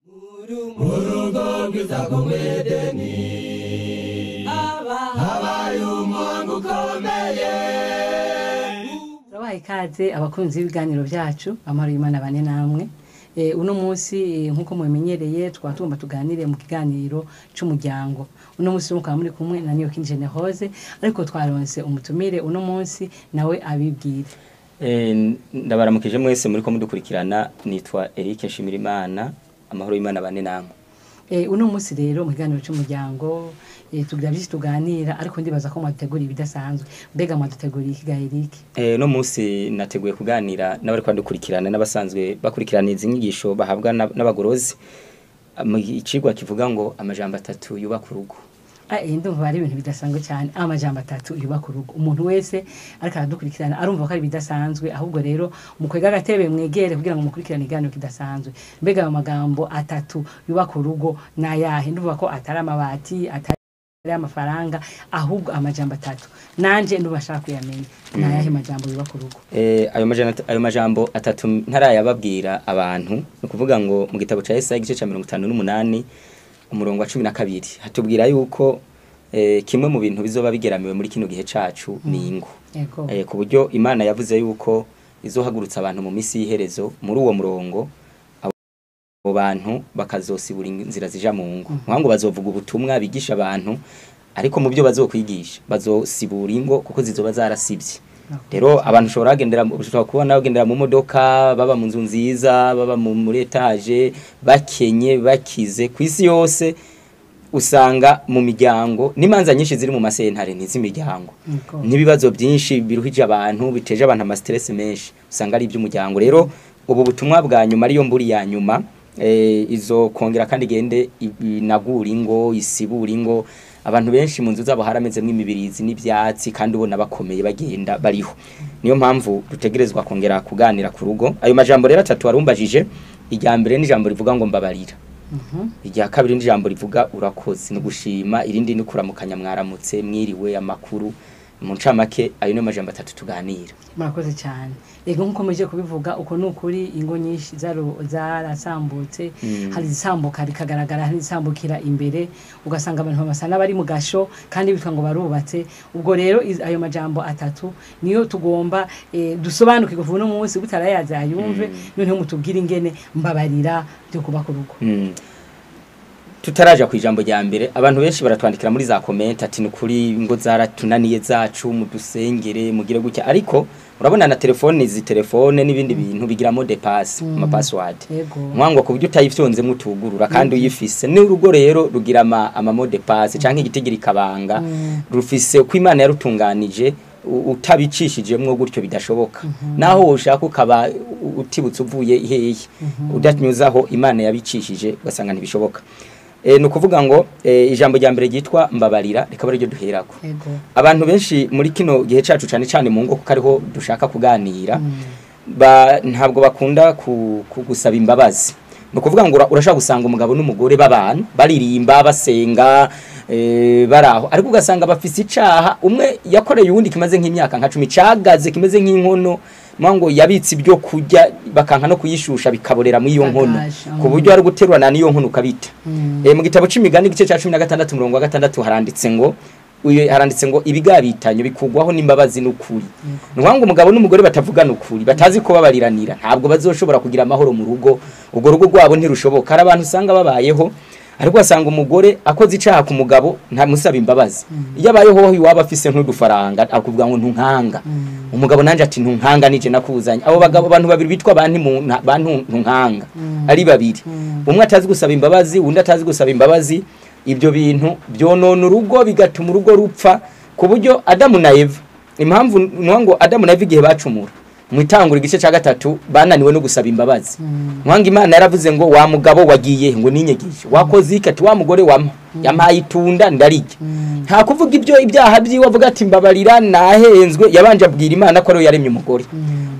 Urugo rwiza rwo mw'Edeni habaye umuhango ukomeye. Turabaha ikaze abakunzi b'ibiganiro byacu, amahoro y'Imana bane namwe. Uno munsi, nkuko mubimenyereye, twaba tugomba tuganire mu kiganiro c'umuryango. Uno munsi mukaba muri kumwe na Niyokin Generose, ariko twaronse umutumire uno munsi, nawe abibwire. Ndabaramukije mwese muriko mudukurikirana, nitwa Eric Nshimirimana, amahoro y'Imana bane namwe. Uno munsi rero mu kiganiro c'umuryango, tugira byinshi tuganira, ariko ndibaza ko mwaduteguriye ibidasanzwe. Mbega mwaduteguriye iki ga Eric? No munsi nateguye kuganira n'abariko badukurikirana n'abasanzwe bakurikirana izi nyigisho bahabwa n'abagorozi mu icigwa kivuga ngo amajambo atatu yubaka urugo. Ndumva ari ibintu bidasanzwe cyane, amajambo atatu yubaka urugo. Umuntu wese ariko aradukurikirana arumva ko ari bidasanzwe, ahubwo rero mukwega agatebe mwegere kugira ngo mukurikirane ikiganiro kidasanzwe. Mbega ayo magambo atatu yubaka urugo nayahe? Ndumva ko atari amabati, atari amafaranga, ahubwo amajambo atatu. Nanje ndumva nshaka kuyamenya. Nayahe majambo yubaka urugo? Ayo majambo atatu ntarayababwira abantu, ni ukuvuga ngo mu gitabo ca Yesaya igice ca 58 umurongo wa 12 hatubwira yuko kimwe mu bintu bizoba bigeramiwe muri kino gihe cacu ni ingo. Ku buryo Imana yavuze yuko izohagurutsa abantu mu misi y'iherezo muri uwo murongo, abo bantu bakazosibura inzira zija mu ngo. Nkuko bazovuga ubutumwa bigisha abantu, ariko mu byo bazokwigisha bazosibura ingo kuko zizoba zarasibye. Rero abantu ushobora kubona bagendera mu modoka, baba mu nzu nziza, baba muri etage, bakenye, bakize, ku isi yose usanga mu miryango n'imanza nyinshi ziri mu masentare n'iz'imiryango. N'ibibazo byinshi biruhije abantu, biteje abantu ama stress menshi, usanga ari iby'umuryango. Rero ubu butumwa bwa nyuma ariyo mburi ya nyuma, izo kongera kandi igende inagura ingo, isibura ingo. Abantu benshi mu nzu zabo haramezemwo imibirizi n'ivyatsi, kandi ubona bakomeye bagenda bariho. Niyo mpamvu dutegerezwa kongera kuganira ku rugo. Ayo majambo rero atatu warumbajije, irya mbere ni ijambo rivuga ngo mbabarira. Irya kabiri ni ijambo rivuga urakoze, ni gushima, irindi ni kuramukanya mwaramutse, mwiriwe, amakuru. Mu ncamake ayo niyo majambo atatu tuganira. Murakoze cyane. Ego, nkuko muje kubivuga, uko ni ukuri, ingo nyinshi zarasambutse, hari izisambuka rikagaragara, hari izisambukira imbere, ugasanga abantu basa n'abari mu gasho kandi bitwa ngo barubatse. Ubwo rero ayo majambo atatu niyo tugomba dusobanukirwe kuva uno munsi, utarayazi ayumve, noneho mutubwire ingene mbabarira byo kubaka urugo. Tutaraja ku ijambo rya mbere, abantu benshi baratwandikira muri za comment ati nukuri ngo zaratunaniye zacu, mudusengere, mugire gutya, ariko urabona na telefone, izi telefone n'ibindi bintu bigira mot de passe, ama password. Mwango ku buryo utayifyonze mutugurura kandi uyifise. Ni urugo rero rugira ama mot de passe canke igitigiri kabanga, rufise uko Imana yarutunganije, utabicishijemwo gutyo bidashoboka. Naho ushaka ukaba utibutse uvuye hehe, udanyuzaho Imana yabicishije, ugasanga ntibishoboka. Ni ukuvuga ngo ijambo rya mbere ryitwa mbabarira rikaba ariryo duherako. Abantu benshi muri kino gihe cacu, cane cane mu ngo kuko ariho dushaka kuganira, ntabwo bakunda gusaba imbabazi. Ni ukuvuga ngo urashaka gusanga umugabo n'umugore babana, baririmba, basenga, baraho, ariko ugasanga bafise icaha umwe yakoreye uwundi kimaze nk'imyaka nka 10 cagaze, kimeze nk'inkono, ngo yabitse ibyo kurya bakanka no kuyishusha bikaborera muri iyo nkono, ku buryo ari guterurana n'iyo nkono ukabita. Mu gitabo c'imigani igice ca 16 umurongo wa 6 haranditse ngo ibigabitanyo bikugwaho n'imbabazi n'ukuri. Ni ukuvuga ngo umugabo n'umugore batavugana ukuri, batazi ko babariranira, ntabwo bazoshobora kugira amahoro mu rugo, urwo rugo rwabo ntirushoboka. Hari abantu usanga babayeho, ariko asanga umugore akoze icaha ku mugabo ntamusaba imbabazi. Iyo abayeho iwaba afise nk'udufaranga akuvuga ngo ntunkanga. Umugabo nanje ati ntunkanga nije nakuzanye. Abo bagabo, abantu babiri bitwa bantu ntunkanga, ari babiri. Umwe atazi gusaba imbabazi, undi atazi gusaba imbabazi, ibyo bintu byonona urugo, bigatuma urugo rupfa, ku buryo Adamu na Eva, impamvu ngo Adamu na Eva igihe bacumura mu itangura igice ca 3 bananiwe no gusaba imbabazi. Mwanga Imana yaravuze ngo wa mugabo wagiye ngo ninyegishe, wakoze iki? Ati wa mugore wampa yampaye itunda ndarirya. Nta kuvuga ibyo ibyaha byiwe avuga ati mbabarira nahenzwe, yabanje abwira Imana ko ariyo yaremye umugore.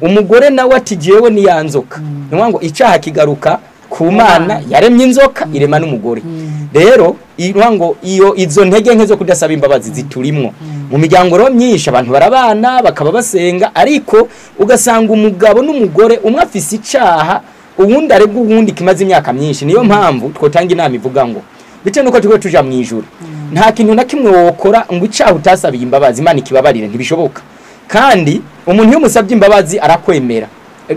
Umugore nawe ati jewe niyanzoka. Ni ngo icaha kigaruka ku Mana yaremye inzoka irema n'umugore. Rero ngo iyo izo ntege nke zo kudasaba imbabazi ziturimwo mu miryango rero myinshi. Abantu barabana, bakaba basenga, ariko ugasanga umugabo n'umugore umwe afise icaha. Uwundi arebwa uwundi kimaze imyaka myinshi. Niyo mpamvu twotanga inama ivuga ngo bitewe nuko turiko tuja mu ijuru, nta kintu na kimwe wokora ngo icaha utasabiye imbabazi Imana ikibabarire, ntibishoboka. Kandi umuntu iyo umusabye imbabazi arakwemera,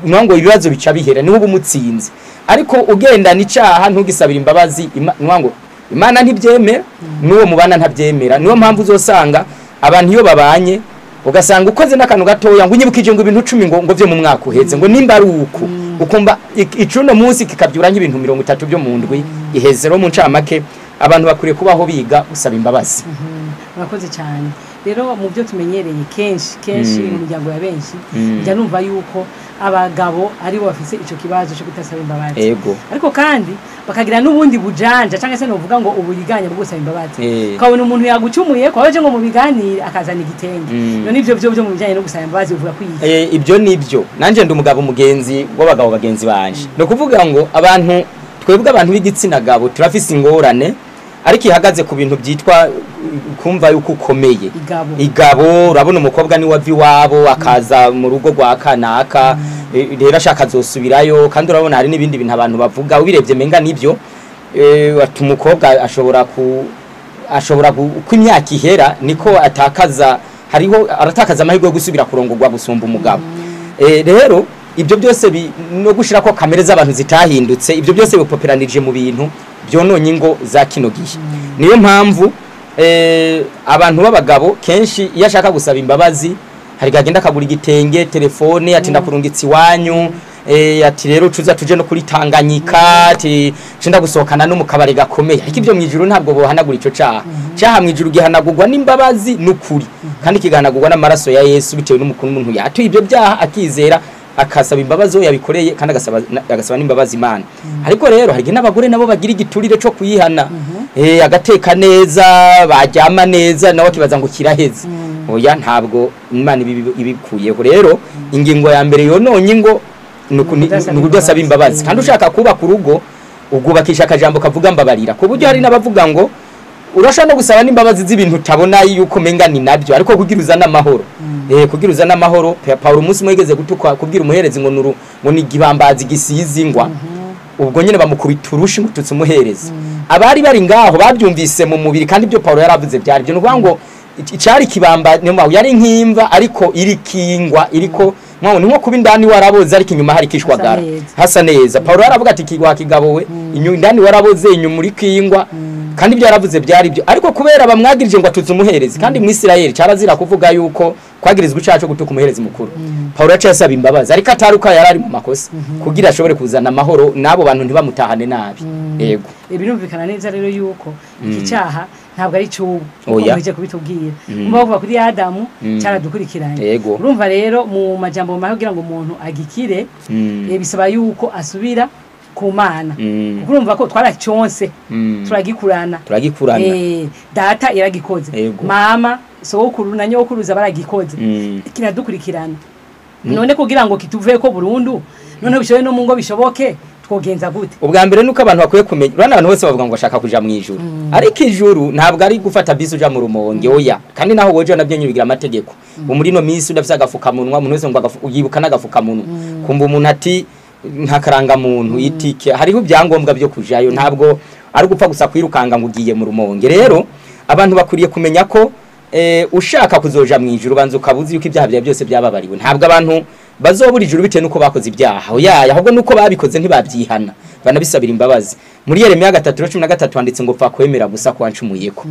niyo ngo ibibazo bica bihera, niwe uba umutsinze. Ariko ugendana icaha ntugisabire imbabazi, niyo ngo Imana ntibyemera, n'uwo mubana ntabyemera. Niyo mpamvu uzosanga abantu iyo babanye ugasanga ukoze n'akantu gatoya ngo unyibukije ngo ibintu 10 ngo byo mu mwaka uheze, ngo nimba ari uko ukumva icuno munsi kikabyura nk'ibintu 30 byo mu ndwi iheze. Ro mu ncamake abantu bakwiriye kubaho biga gusaba imbabazi. Murakoze cyane. Rero mu byo tumenyereye kenshi kenshi mu miryango ya benshi, njya numva yuko abagabo ari bo bafise ico kibazo cyo kutasaba imbabazi. Ego. Ariko kandi bakagira n'ubundi bujanja cyangwa se novuga ngo uburiganya bwo gusaba imbabazi. Ukabona umuntu yagucumuye kwa baje ngo mu biganire akazana igitenge. None ivyo byo mu bijanye no gusaba imbabazi uvuga kwiye. Ibyo nibyo. Nanje ndi umugabo mugenzi w'abagabo bagenzi banje. No kuvuga ngo abantu twebwe abantu b'igitsina gabo turafise ingorane ariko ihagaze ku bintu byitwa kumva yuko ukomeye. Igabo urabona umukobwa ni wavi wabo akaza mu rugo rwa kanaka, rero ashaka azosubirayo. Kandi urabona hari n'ibindi bintu abantu bavuga ubirebye menga nibyo, ati umukobwa ashobora uko imyaka ihera niko atakaza, hariho aratakaza amahirwe yo gusubira kurongorwa gusumba umugabo. Rero ibyo byose no gushira ko kamere z'abantu zitahindutse, ibyo byose bipoperanije mu bintu byononye ingo za kino gihe. Niyo mpamvu abantu b'abagabo kenshi iyo ashaka gusaba imbabazi hari gagenda akagura igitenge, telefone, ati ndakurungitse iwanyu, ati rero tuza tuje no kuri Tanganyika, ati nda gusohokana no mu kabare gakomeye. Ariko ibyo mu ijuru ntabwo bohanagura ico caha. Caha mu ijuru gihanagurwa n'imbabazi n'ukuri, kandi kigahanagurwa n'amaraso ya Yesu bitewe n'umukuru umuntu yatuye ibyo byaha akizera akasaba imbabazi yabikoreye, kandi agasaba n'imbabazi Imana. Ariko rero hari n'abagore nabo bagira igiturire cyo kuyihana, agateka neza, bajyama neza, nawe akibaza ngo kiraheze. Oya, ntabwo Imana ibikuyeho. Rero ingingo ya mbere yononye ingo ni ukudasaba imbabazi. Kandi ushaka kubaka urugo ugubakisha akajambo kavuga mbabarira, ku buryo hari n'abavuga ngo urashobora no gusaba n'imbabazi z'ibintu utabona yuko menga ni nabyo, ariko kugira uzana amahoro. Kugira uzana amahoro. Paulo umunsi umwe yigeze gutukwa kubwira umuherezi ngo nuru ngo ni igibambazi gisize ingwa, ubwo nyine bamukubita urushi ngo tutse umuherezi. Abari bari ngaho babyumvise mu mubiri, kandi ibyo Paulo yaravuze byari byo. Nukuvuga ngo icari kibamba yari nk'imva ariko iri kingwa, iriko ni nko kuba indani waraboze ariko inyuma hari kishwagara hasa neza. Paulo yaravuga ati kigwa kigabowe indani waraboze inyuma uri kingwa, kandi ibyo yaravuze byari byo. Ariko kubera bamwagirije ngo atutse umuherezi, kandi mu Isirayeli cyarazira kuvuga yuko kwagirizwa icaha cyo gutuka umuherezi mukuru, Paulo yaciye asaba imbabazi ariko ataruka yarari mu makosa kugira ashobore kuzana amahoro n'abo bantu ntibamutahane nabi. Yego, birumvikana neza rero yuko iki cyaha ntabwo ari cyubu ukomeje kubitubwira. Umva kuva kuri Adamu cyaradukurikiranye. Urumva rero mu majambo maho kugira ngo umuntu agikire, bisaba yuko asubira ku Mana. Kuko urumva ko twaracyonse, turagikurana. Data yaragikoze, mama sokuru na nyokuruza baragikoze, kiradukurikirana. None kugira ngo kituveko burundu, none bishoboye no mu ngo bishoboke, twogenza gute? Ubwa mbere nuko abantu bakwiye kumenya, urana abantu bose bavuga ngo bashaka kuja mu ijuru, ariko ijuru ntabwo ari gufata bisi uja mu Rumonge, oya. Kandi naho woje nabyo nyubigira amategeko. Muri no minsi udafise agafukamunwa, umuntu wese ngo yibuka n'agafukamunwa, kumva umuntu ati nta karangamuntu itike, hariho ibyangombwa byo kujayo, ntabwo ari gupfa gusa kwirukanga ngo ugiye mu Rumonge. Rero abantu bakwiriye kumenya ko ushaka kuzoja mu ijuru banza ukabuzi yuko ibyaha byawe byose byababariwe. Ntabwo abantu bazobura ijuru bitewe nuko bakoze ibyaha, oya, ahubwo nuko babikoze ntibabyihana, banabisabira imbabazi. Muri Yeremiya 3:13 handitse ngo pfa kwemera gusa kwancumuyeko.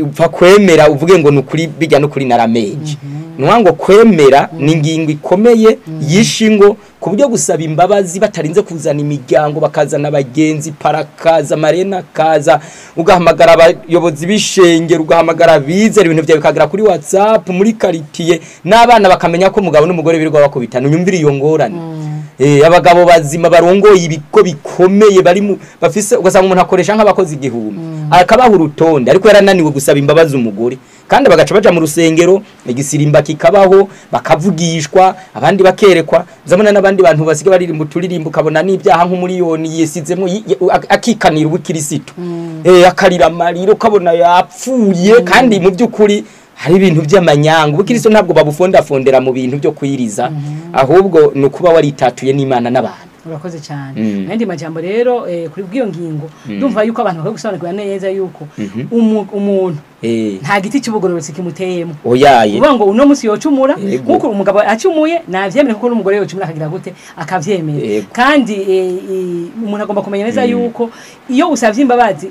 Upfa kwemera uvuge ngo nukuri bijya nukuri narameje. Nuwa ngo kwemera ni ingingo ikomeye yishingo, ku buryo gusaba imbabazi batarinze kuzana imiryango, bakazana abagenzi, parakaza marena kaza, ugahamagara abayobozi b'ishengero, ugahamagara bizera, ibintu byawe bikagera kuri WhatsApp muri karitiye, n'abana bakamenya ko umugabo n'umugore birirwa bakubitana. Unyumvira iyo ngorane. Abagabo bazima barongoye ibigo bikomeye bari bafise, ugasanga umuntu akoresha nk'abakozi igihumbi, akabaha urutonde, ariko yarananiwe gusaba imbabazi umugore. Kandi bagaca baja mu rusengero, igisirimba kikabaho, bakavugishwa, abandi bakerekwa. Zamana n'abandi bantu basiga baririmba uturirimbo, ukabona n'ibyaha nk'umuriyoni yisizemo, akikanira ubukirisitu, akarira amarira, ukabona yapfuye. Kandi mu by'ukuri hari ibintu by'amanyanga. Ubukristo ntabwo babufondafondera mu bintu byo kwiriza, ahubwo ni ukuba waritatuye n'Imana n'abantu. Urakoze cyane. Nandi majambo rero kuri bw'iyo ngingo ndumva yuko abantu bakwiye gusobanukirwa neza yuko umuntu nta giti cy'ubugororotsi kimuteyemo. Oyaye. Uvuga ngo uno musi yocumura nkuko umugabo acumuye navyemere, kuko n'umugore yocumura akagira gute akavyemera. Kandi umuntu agomba kumenya neza yuko iyo usavye imbabazi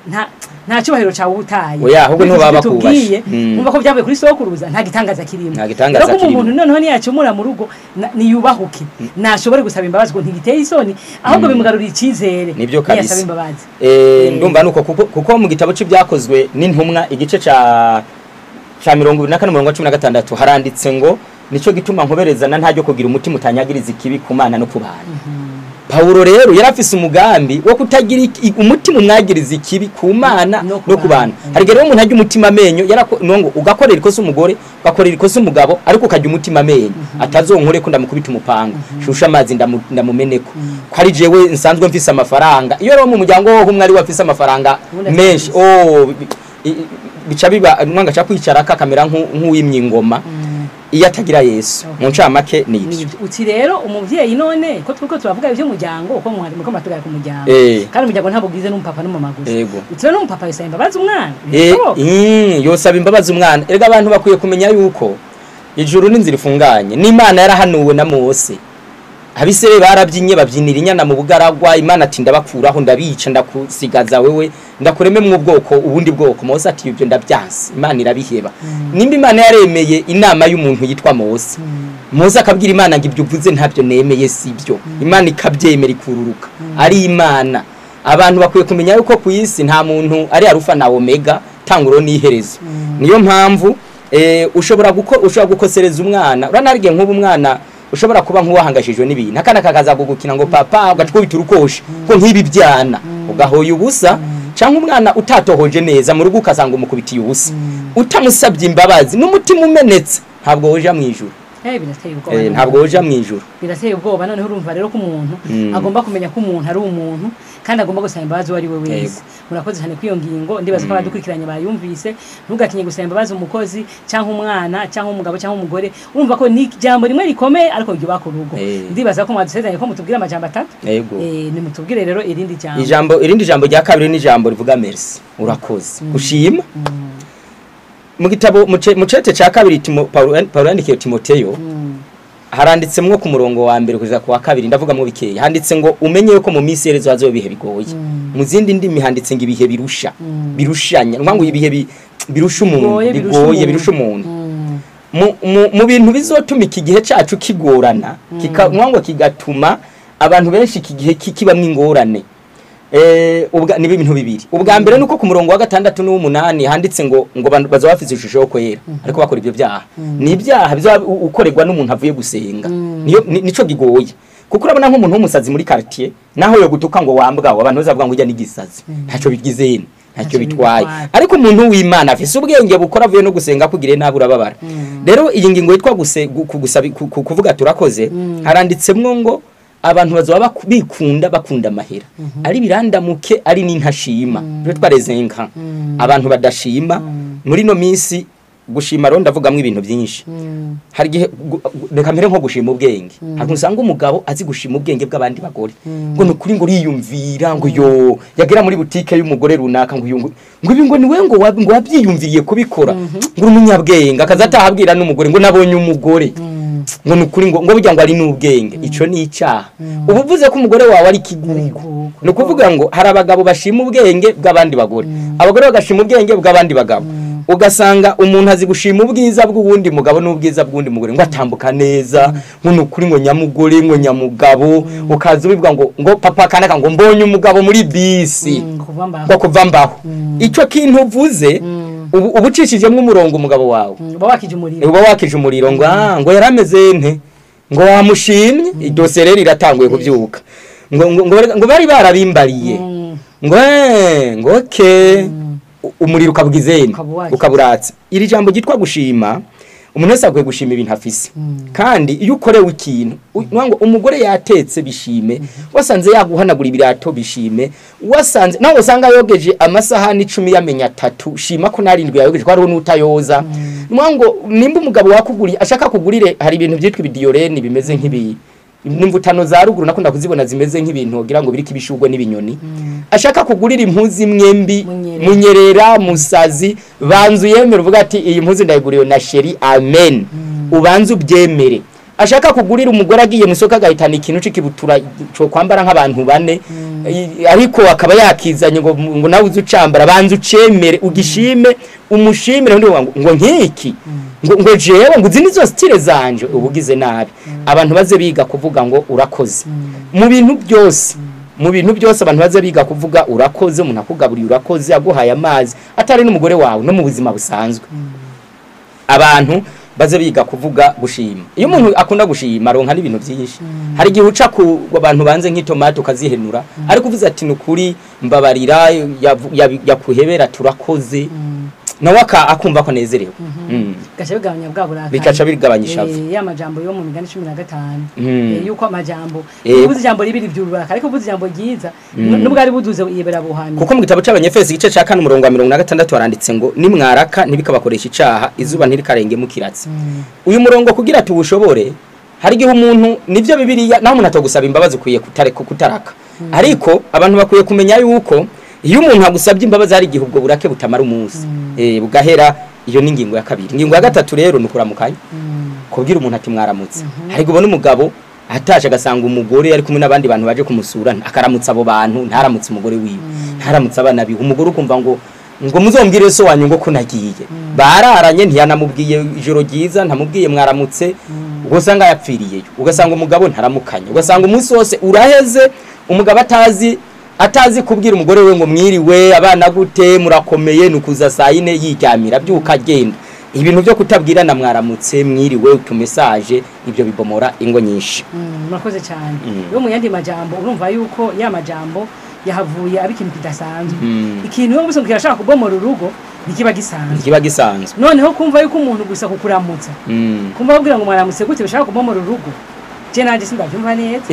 nta cyubahiro cawe utaye. Oya, ahubwo niho baba bakubashe. Umva ko byavuye kuri sokuruza, nta gitangaza kirimo. Nta gitangaza kirimo. Umuntu noneho niyacumura mu rugo niyubahuke, nashobore gusaba imbabazi ngo ntigiteye isoni, ahubwo bimugarurira icyizere. Nibyo kabisa. Niyasaba imbabazi. Ndumva nuko kuko mu gitabo c'ibyakozwe n'intumwa igice ca 24:16 haranditse ngo nico gituma nkoberezana ntajyo kugira umutima utanyagiriza ikibi ku Mana no ku bantu. Paulo rero yarafise umugambi wo kutagira umutima umwagiriza ikibi ku Mana no ku bantu. Hari rero umuntu ajya umutima amenyo nongo ugakorera ikosa umugore, ugakorera ikosa umugabo, ariko ukajya umutima amenyo atazonkore ko ndamukubita umupanga, shusha amazi ndamumeneko. Ko ari jewe nsanzwe mfise amafaranga. Iyo rero mu muryango wo umwe ari wafise amafaranga menshi, bica biba mwanga cha kwicara kakamera nk'uwimye ingoma. Iyo atagira Yesu mu ncamake ni ibyo. Uti rero umuvyeyi none ko twuko turavuga ivyo muryango uko mwari muko matugara ku muryango, kandi umuryango ntabwo bwize n'umupapa n'umama gusa. Uti rero n'umupapa yosaba imbabazi umwana. Yosaba imbabazi umwana. Erega abantu bakwiye kumenya yuko ijuru n'inzira ifunganye n'Imana yarahanuwe na Mose. Abisere barabyinye babyinira inyana mu bugaragwa, Imana ati ndabakuraho ndabica ndakusigaza wewe ndakureme mu bwoko ubundi bwoko. Mose ati ibyo ndabyanse, Imana irabiheba. Nimba Imana yaremeye inama y'umuntu yitwa Mose, Mose akabwira Imana ngo ibyo uvuze ntabyo nemeye sibyo, Imana ikabyemera ikururuka. Ari Imana. Abantu bakwiye kumenya yuko ku isi nta muntu ari arufa na omega, tanguro n'iherezo. Niyo mpamvu ushobora gukosereza umwana. Uranarige nk'ubu umwana ushobora kuba nk'uwahangashijwe n'ibintu, akana kakaza kugukina ngo papa, ugacukubita urukoshe ko nk'ibi byana ugahoye ubusa, cyangwa umwana utatohoje neza mu rugo ukasanga umukubitiye ubusa utamusabye imbabazi n'umutima umenetse, ntabwo woja mu ijuru. Birateye ubwoba. Ntabwo woja mu ijuru. Birateye ubwoba. Noneho urumva rero ko umuntu agomba kumenya ko umuntu ari umuntu kandi agomba gusaba imbabazi uwo ari we wese. Murakoze cyane kuri iyo ngingo, ndibaza ko abadukurikiranye bayumvise. Ntugatinye gusaba imbabazi umukozi cyangwa umwana cyangwa umugabo cyangwa umugore. Urumva ko ni ijambo rimwe rikomeye ariko ryubaka urugo. Ndibaza ko mwadusezeranye ko mutubwira amajambo atatu. Nimutubwire rero irindi jambo. Irindi jambo rya kabiri ni ijambo rivuga merci, urakoze, gushima. Mu gitabo mu cete ca kabiri Paulo yandikiye Timoteyo, haranditsemwo ku murongo wa mbere kugeza ku wa kabiri, ndavuga mu bikeya. Handitse ngo umenye yuko mu minsi yerezo hazoba ibihe bigoye. Mu zindi ndimi handitse ngo ibihe birusha, birushanya, ngo ibihe birusha umuntu, bigoye birusha umuntu. Mu bintu bizotuma iki gihe cacu kigorana, ngo kigatuma abantu benshi iki gihe kikibamwe ingorane. Ni ibintu bibiri. Ubwa mbere nuko ku murongo wa 6 n'umunani handitse ngo bazoba bafise ishusho yo kwera ariko bakora ibyo byaha. Ni ibyaha bizoba ukorerwa n'umuntu avuye gusenga. Niyo nico gigoye. Kuko urabona nk'umuntu w'umusazi muri quartier naho yo gutuka ngo wambwa abantu bazavuga ngo ujya n'igisazi. Ntaco bigize ntacyo bitwaye. Ariko umuntu w'Imana afise ubwenge bukora avuye no gusenga kugire nabi urababara. Rero iyi ngingo yitwa kuvuga turakoze, haranditsemwo ngo abantu bazoba bikunda bakunda amahera, ari birandamuke ari n'intashima. Rero twarezenka abantu badashima muri no minsi. Gushima rero ndavugamwe ibintu byinshi. Hari gihe reka mbere nko gushima ubwenge. Hari usanga umugabo azi gushima ubwenge bw'abandi bagore, ngo nukuri ngo uriyumvira ngo yo yagera muri butike y'umugore runaka ngo ngo ibi ngo niwe ngo wabyiyumviriye kubikora, ngo umunyabwenge akaza atahabwira n'umugore ngo nabonye umugore ngo nukuri ngo burya ngo ari n'ubwenge. Ico ni icaha. Ubu uvuze ko umugore wawe ari kigugu. Ni ukuvuga ngo hari abagabo bashima ubwenge bw'abandi bagore, abagore bagashima ubwenge bw'abandi bagabo. Ugasanga umuntu azi gushima ubwiza bw'uwundi mugabo n'ubwiza bw'undi mugore, ngo atambuka neza, ngo nukuri ngo nyamugore ngo nyamugabo, ukaza ubivuga ngo papa kanaka ngo mbonye umugabo muri bisi ngo kuva mbaho. Ico kintu uvuze ubucishijemwo umurongo umugabo wawe uba wakije umuriro ngo ngo yarameze nte, ngo wamushimye, idosiye rero iratanguye kubyuka, ngo bari barabimbariye ngo ngo okay, umuriro ukabwizeni ukaburatse. Iri jambo ryitwa gushima, umuntu wese akwiye gushima ibintu afise. Kandi iyo ukorewe ikintu, ngo umugore yatetse bishime, wasanze yaguhanagura ibirato bishime, wasanze nawe usanga yogeje amasahani 10 yamenya 3, shima ko narindwi yayogeje ko hariho n'utayoza. Ngo nimba umugabo wakuguriye ashaka kugurire, hari ibintu byitwa ibidiorene bimeze nk'ibi N'imvutano za ruguru nakunda kuzibona zimeze nk'ibintu wogira ngo biriko ibishugwe n'ibinyoni. Ashaka kugurira impuzu imwe mbi, munyerera, musazi, banzu yemere uvuga ati iyi mpuzu ndayiguriwe na chéri, amen. Ubanze ubyemere. Ashaka kugurira umugore agiye mu isoko agahitana ikintu c'ikibutura cyo kwambara nk'abantu bane, ariko akaba yakizanye ngo nawe uze ucambara, banza ucemere, ugishime, umushimire, undi ngo nkiki ngo jewe ngo uzi nizo style zanje, ubugize nabi. Abantu baze biga kuvuga ngo urakoze mu bintu byose. Mu bintu byose abantu baze biga kuvuga urakoze. Umuntu akugaburiye urakoze, aguhaye amazi, atari n'umugore wawe, no mu buzima busanzwe abantu baze biga kuvuga gushima. Iyo umuntu akunda gushima aronka n'ibintu byinshi. Hari igihe uca ku bantu banze nk'itomate ukazihenura, ariko uvuze ati nukuri mbabarira, yakuhebera turakoze, nawe akumva ko anezerewe. Gaca bigabanya bwa burakari, bikaca bigabanya ishavu. Ya majambo yo mu migani 15, yuko amajambo uvuze ijambo ribi rivyura, ariko uvuze ijambo ryiza nubwo ari buduze yebera buhani. Kuko mu gitabo c'Abanyefesi igice ca 4 umurongo wa 66 haranditse ngo nimwaraka ntibikabakoresha icaha, izuba ntirikarenge mukiratsi. Uyu murongo kugira tuwushobore, hari igihe umuntu nivyo Bibiliya naho umuntu atogusaba imbabazi ukwiye kutareka kutaraka, ariko abantu bakwiye kumenya yuko iyo umuntu agusabye imbabazi hari igihe ubwo burake butamara umunsi, bugahera. Iyo ni ingingo ya kabiri. Ingingo ya gatatu rero ni ukuramukanya, kubwira umuntu ati mwaramutse. Hari kubona umugabo atashe agasanga umugore ari kumwe n'abandi bantu baje kumusura, akaramutsa abo bantu, ntaramutse umugore wiwe, ntaramutse abana biwe. Umugore ukumva ngo muzombwire so wanyu ngo ko nagiye, bararanye ntiyanamubwiye ijoro ryiza, ntamubwiye mwaramutse, ugasanga yapfiriyeyo. Ugasanga umugabo ntaramukanya, ugasanga umunsi wose uraheze umugabo atazi kubwira umugore we ngo mwiriwe, abana gute, murakomeye, nukuza saa yine yiryamira byuka agenda. Ibintu byo kutabwirana mwaramutse, mwiriwe, utumesaje, ibyo bibomora ingo nyinshi. Murakoze cyane. Yo mu yandi majambo urumva yuko ya majambo yahavuye ari ikintu kidasanzwe. Ikintu yo gusa kirashaka kubomora urugo nikiba gisanzwe. Nikiba gisanzwe. Noneho kumva yuko umuntu gusa kukuramutsa, kumva babwira ngo mwaramutse gute bishaka kubomora urugo. Je nanje sindavyumva neza.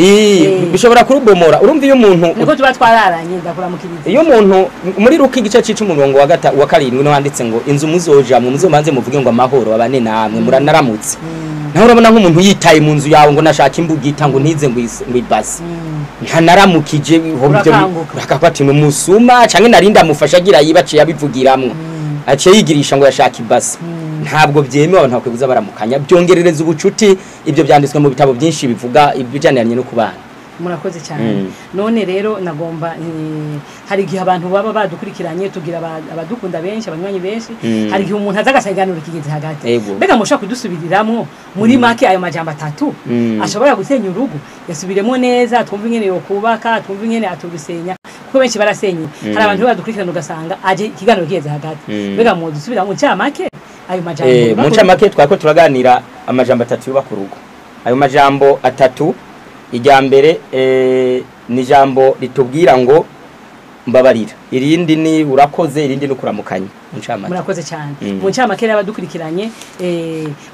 Bishobora kurubomora. Urumva iyo umuntu niko tuba twararanye ndakuramukiriza. Iyo umuntu muri Luka igice c'umurongo wa 7 wa 7 no handitse ngo inzu muzoja mu muzomanze muvuge ngo amahoro abane namwe muranaramutse. Naho urabona nk'umuntu yitaye mu nzu yawe ngo nashaka imbugita ngo ntize ngo ibasi, ntanaramukije, urakafata umusuma canke narinda mufasha agira yibaciye abivugiramwo, aciye yigirisha ngo yashaka ibasi. Ntabwo byemewe, abantu bakwiye baramukanya, byongerereza ubucuti. Ibyo byanditswe mu bitabo byinshi bivuga ibijyaniranye no kubana. Murakoze cyane. None rero nagomba hari igihe abantu baba badukurikiranye, tugira abadukunda benshi, abanywanyi benshi, hari igihe umuntu aza agasanganura ikigeze hagati. Mbega mushaka kudusubiriramwo muri make ayo majambo atatu ashobora gusenya urugo? Yasubiremo neza twumve ingene yo kubaka, twumve ingene atubisenya, kuko benshi barasenye. Hari abantu badukurikirana ugasanga aje ikiganiro kigeze hagati. Mbega mu dusubiramo ncamake ayo majambo? Mu ncamake twako turaganira amajambo atatu yubaka urugo. Ayo majambo atatu, ijya mbere ni jambo ritubwira ngo mbabarira, irindi ni urakoze, irindi ni kuramukanya. Murakoze cyane. Mu ncamake rero abadukurikiranye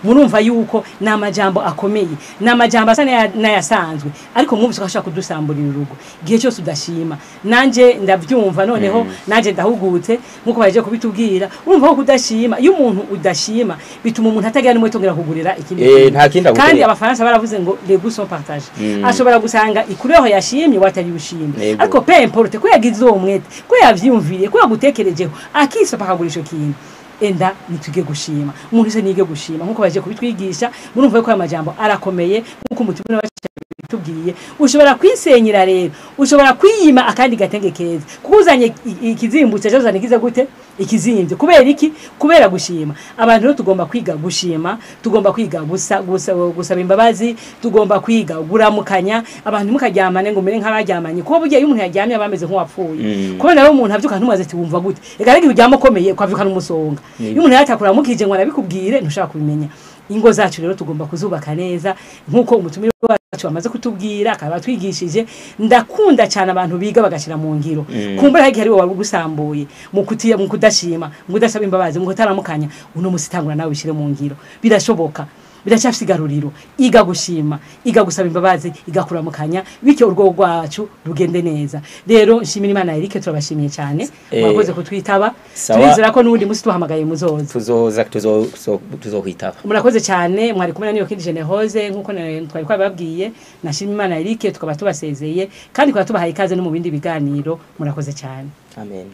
murumva yuko ni amajambo akomeye, ni amajambo asa n'ayasanzwe, ariko mwumvise ko ashaka kudusamburira urugo igihe cyose udashima. Nanje ndabyumva, noneho nanje ndahugutse nkuko baje kubitubwira. Urumva ko kudashima, iyo umuntu udashima bituma umuntu atagira n'umwe tongera kugurira ikindi. Kandi abafaransa baravuze ngo les goûts sont partagés. Ashobora gusanga ikureho yashimye watari ushimye, ariko peu importe ko yagize uwo mwete, ko yavyumviriye, ko yagutekerejeho, akisopa akagurisha kintu. Enda nituge gushima. Umuntu wese nige gushima nkuko baje kubitwigisha. Murumva ko aya majambo arakomeye nkuko umutima tubwiye. Ushobora kwisenyera rero, ushobora kwiyima akandi gatenge keza, kuzanye ikizimbutse cyo zanye kize gute ikizimbye. Kubera iki? Kubera gushima. Abantu rero tugomba kwiga gushima, tugomba kwiga gusaba imbabazi, tugomba kwiga guramukanya. Abantu mukaryamane ngo mere nk'abaryamanye, kuko burya iyo umuntu yaryamye abameze nk'uwapfuye. Kubera rero umuntu avyuka ntumaze ati wumva gute, ega rege uryama ukomeye kwavyuka n'umusonga. Iyo umuntu yatakuramukije ngo arabikubwire ntushaka kubimenya. Ingo zacu rero tugomba kuzubaka neza nkuko umutumire wacu amaze kutubwira akaba twigishije. Ndakunda cyane abantu biga bagashira mu ngiro. Kumbura hari hari wari gusambuye mu kutiya, mu kudashima, mu kudasaba imbabazi, mu kutaramukanya, uno musitangura nawe bishire mu ngiro. Birashoboka. Biracyafise igaruriro. Iga gushima, iga gusaba imbabazi, igakuramukanya, bityo urwo rwacu rugende neza. Rero nshimira Imana Eric, turabashimiye cyane. Mwakoze kutwitaba. Sawa. Turizera ko n'ubundi munsi tuhamagaye muzoza. Tuzoza, tuzokwitaba. Murakoze cyane. Mwari kumwe na Niyo Kindi Generose, nkuko twari twababwiye, nashima Imana Eric. Tukaba tubasezeye kandi tukaba tubahaye ikaze no mu bindi biganiro. Murakoze cyane. Amen.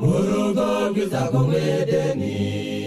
Urugo rwiza rwo mu Edeni.